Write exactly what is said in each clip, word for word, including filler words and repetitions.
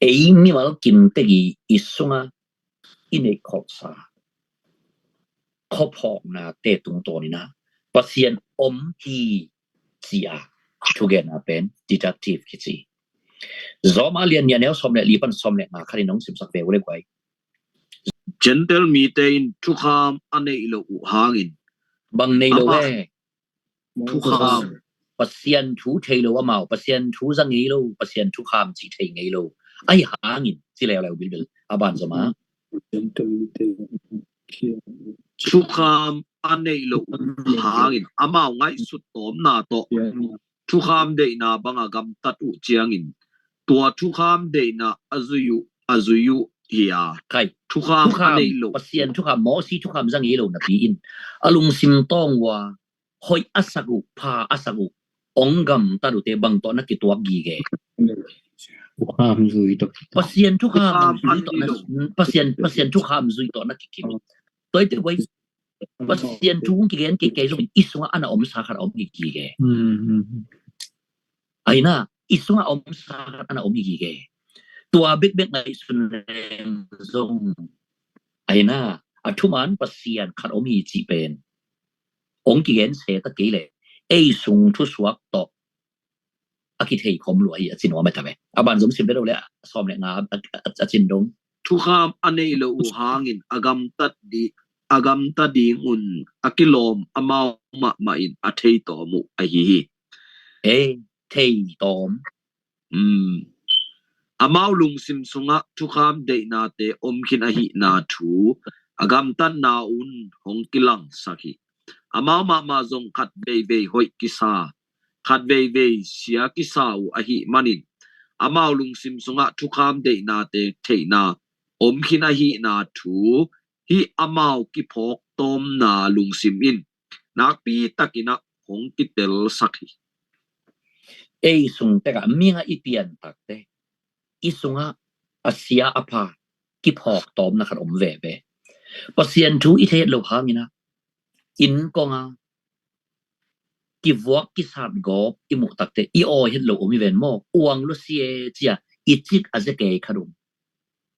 Ei mimal kim tegi i sunga i neih kholhsa khuaphawknate tungtawnin ah Pasian om hi ci-a thugenna pen deductive kici. Roma lian nih a neu sawm le li pan sawm le nga khat in hong simsak ve uh le guai. Gentile mite in thukham a neih loh uh hangin. Bang nei lo e? Thukham. Pasian thu thei lo amau, Pasian thu za ngei lo, Pasian thukham cih thei ngei lo. Ahi hangin ci leuleu bilbil a ban zom a. Thukham a neih loh hangin amau ngaihsut tawmna tawh thukham deihna banga gamtat uh ciangin tua thukham deihna a zui uh, a zui uh hi a. Kai. Thukham a neih loh. Pasian thukham, Mosi thukham za ngei lo napi in a lungsim tawng uh a hoih a sak uh, pha a sak uh, ong gamtat uhte bang tawh na kituak gige? Thukham zui tawh. Pasian thukham zui tawh na, Pasian, Pasian thukham zui tawh na kikim. Tua i te guai, Pasian thu kigen kei kei zong i sungah ana omsa khat a om hi gige. Aina, i sungah omsa khat ana om hi gige. Tua bekbek ngaihsun leng zong, aina, a thuman Pasian khat om hi cih pen ong kigen se ta kei leh ei sung thusuak tawh a kithei khom lua hi a ci nuam e ta ve. A ban zom sim ve lo le sawm le nga a, a, a cin dong. Thukham a neih loh uh hangin a gamtat di, a gamta ding un a kilawm amau mahmah in a thei tawm uh ahi hi. Ei, thei tawm. Amau lungsim sungah thukham deihnate om khin ahihna thu a gamtatna un hong kilangsak hi. Amau mahmah zong khat veivei hoih kisa, khat veivei sia kisa uh ahih manin amau lungsim sungah thukham deihnate theihna om khin ahihna thu hih amau kiphawk tawmna lungsim in nakpi takin ah hong kitelsak hi. Ei sung tekah mi nga i pian takte i sungah a sia a pha kiphawk tawmna khat om veve. Pasian thu i theih loh hangin ah inn konga kivuak kisat gawp i muh takte i awi het lo om hi ven maw? Uang lo sia cia i cik a zia kei khat om.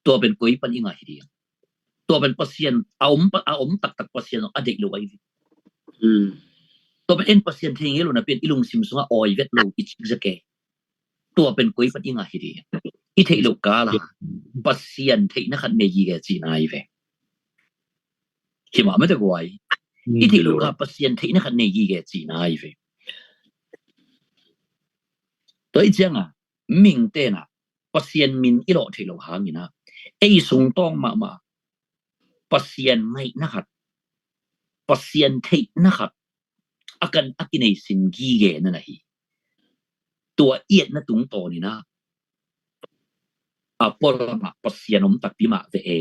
Tua pen koi pan i ngah hi ding? Tua pen Pasian a om, a om taktak Pasian a deih lo ahi ve. Tua pen en Pasian thei ngei lo napi in i lungsim sungah awi vet lo i cik zia kei. Tua pen koi pan i ngah hi ding? I theih loh kala Pasian theihna khat nei gige cihna ahi ve. Hi mah mete guai. I theih loh kala Pasian theihna khat nei gige cihna ahi ve. Tua i cianga mihingte na Pasian min i lawh theih loh hangin ah ei sungtawng mahmah Pasian ngaihna khat, Pasian theihna khat a kan a kinei sin gige na na hi. Tua i etna tungtawnin ah a pualamah Pasian om takpi mah ve e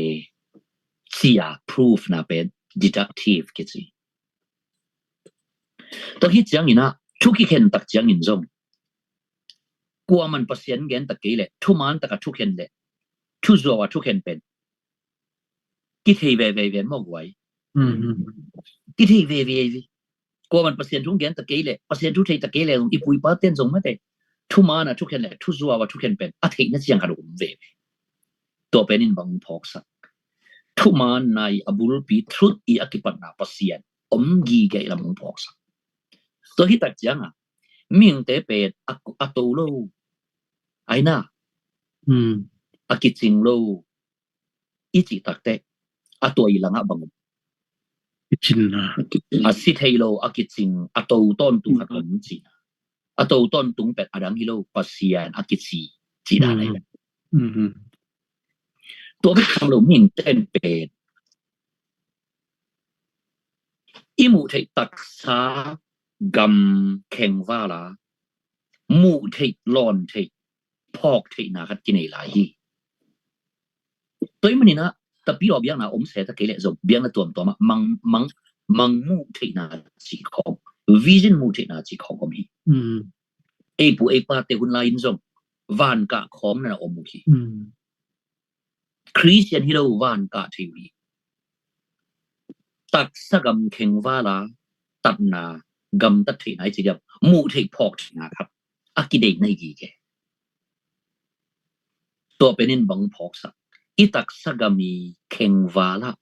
cia proof na pen deductive kici. Tua hi ciangin ah thu kikhen tak ciangin zong kuaman Pasian gen tak kei leh thuman taka thukhen leh thuzuau a thukhen pen kithei veve ven maw guai? Kithei veve ve. Kuaman Pasian thu gen tak kei leh Pasian thu thei tak kei leh i pu i pa ten zong mate thuman a thukhen leh thuzuau a thukhen pen a theihna ciang khat om veve. Tua pen in bang phawksak? Thuman na i a bulpi truth i a kipatna Pasian om gige i lam hong phawksak. Tua hi tak cianga mihingte pen a, a to lo aina a kicing lo i cih takte a tua i langah bang om? A si thei lo a kicing a to tawntung khat om cihna. A to tawntung pen a dang hi lo Pasian a kici cihna ahi. Tua bek tham lo mihingte pen i muh theih taksa gam khengvala muh theih lawn theih phawk theihna khat kinei lai hi. Tua i manin ah tapi aw biakna om se ta kei leh zong biakna tuamtuamah mang, mang, mang muh theihna cih khawng, vision muh theihna cih khawng om hi. Ei pu ei pate hun lai-in zong vankah khawng na na om uh hi. Khristian hi lo vankah thei uh hi. Taksa gam khengvala tatna gamtat theihna i ci diam muh theih phawk theihna khat a kideihna hi gige. Tua penin bang phawksak, i taksa gam i khengval ah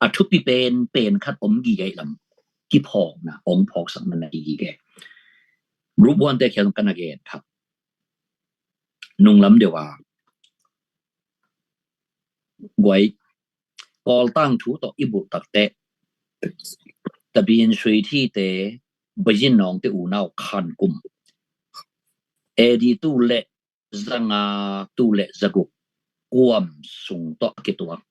a thupi pen pen khat om gige lam kiphawkna ong phawksak na na gige. Group one te khel kan a gen thak nunglam deuh a guai Kawl tangthu tawh i bulh takteh Tabin Sui Thi te Bayin Nawng te unau khan kum A D tu le zanga tu le zaguk kuam sung tawh a kituak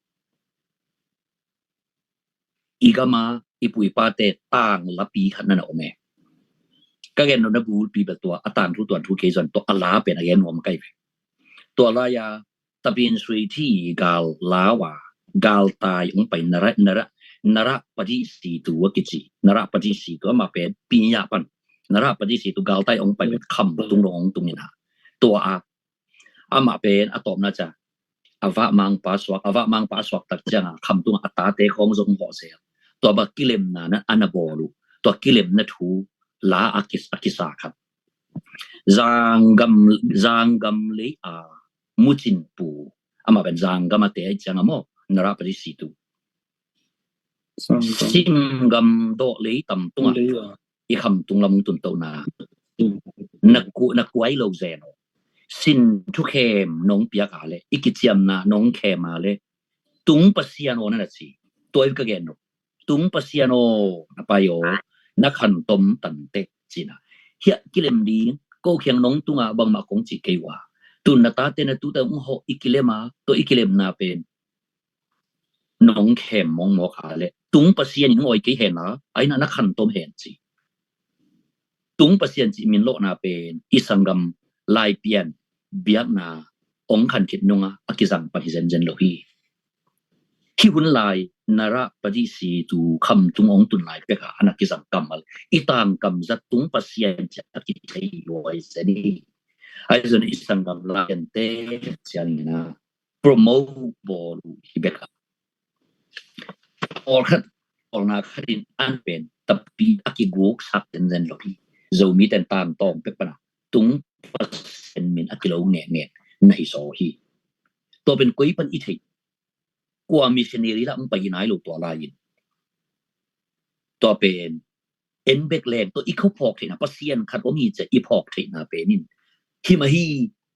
i gama i pu i pate tang lapi khat na na om e. Ka gen nop na bulpi bel tua a tangthu tuanthu kei zon tua a la pen a gen nuam kai ve. Tua lai-a Tabin Sui Thi gal lau a galtai ong pai Nara Nara Nara Padi Situ a kici. Nara Padi Situ amah pen Pinya pan Nara Padi Situ galtai ong pai pen Khamtung dong ong tung ina. Tua a amah pen a tawpna ca a vah mangpa suak, a vah mangpa a suak tak cianga Khamtung a tate khawng zong hawh zel. Tua bang kilemna na ana bawl uh. Tua kilemna thu la a kis a kisa khat. Zanggam Zanggam lei a mucin pu amah pen Zanggam a te ai cianga maw Nara Padi Situ. Simgam dawh lei tam tunga i Khamtung lam tun tohna na kuai lo zen aw. Sin thukhem nong piak a le i kiciamna nong khem a le tung Pasian aw na na ci. Tua i ka gen lo tung Pasian aw na pai aw na khantom tante cina. Hiah kilem ding ko khiang nong tunga bangmah kong ci kei uh a tun na tate na tute ung hawh i kilem a tua i kilemna pen nong khem mawkmawk a le tung Pasian in ong awi kei hen la aina na khantom hen ci. Tung Pasian ci min lawhna pen i sanggam laipian biakna ong khan khit nunga a kizang pan hi zenzen lo hi. Hi hun lai Nara Padi Situ Khamtung ong tun lai peka ana kizang kammal i tangkam zat tung Pasian ci a kithei luai zen hi. Ai zon i sanggam laipian te ciangina promote bawl uh hi bek a pawlkhat pawlna khatin an pen tapi a kiguk sak zenzen lo hi. Zomi ten tangtawng pek pana tung Pasian min a kilo ngekngek na hi zaw hi. Tua pen koi pan i thei kua missionary la ong pai hi nai lo tua lai-in tua pen en bek leng tua i khophawk theihna Pasian khat om hi ci a i phawk theihna penin hima hi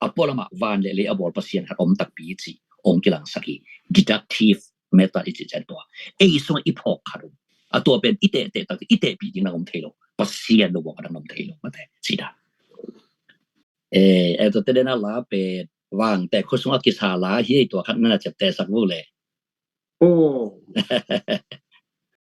a pualamah van le lei a bawl Pasian khat om takpi ci ong kilangsak hi. Deductive method i ci cian tua ei sungah i phawk khat om a tua pen i tehteh tak i tehpih ding dang om thei lo Pasian lo buang a dang om thei lo mate ci da. E, e tua te dena la pen vangte khosung a kisa la hi ei tua khat nana ciaptehsak vo le. Oh.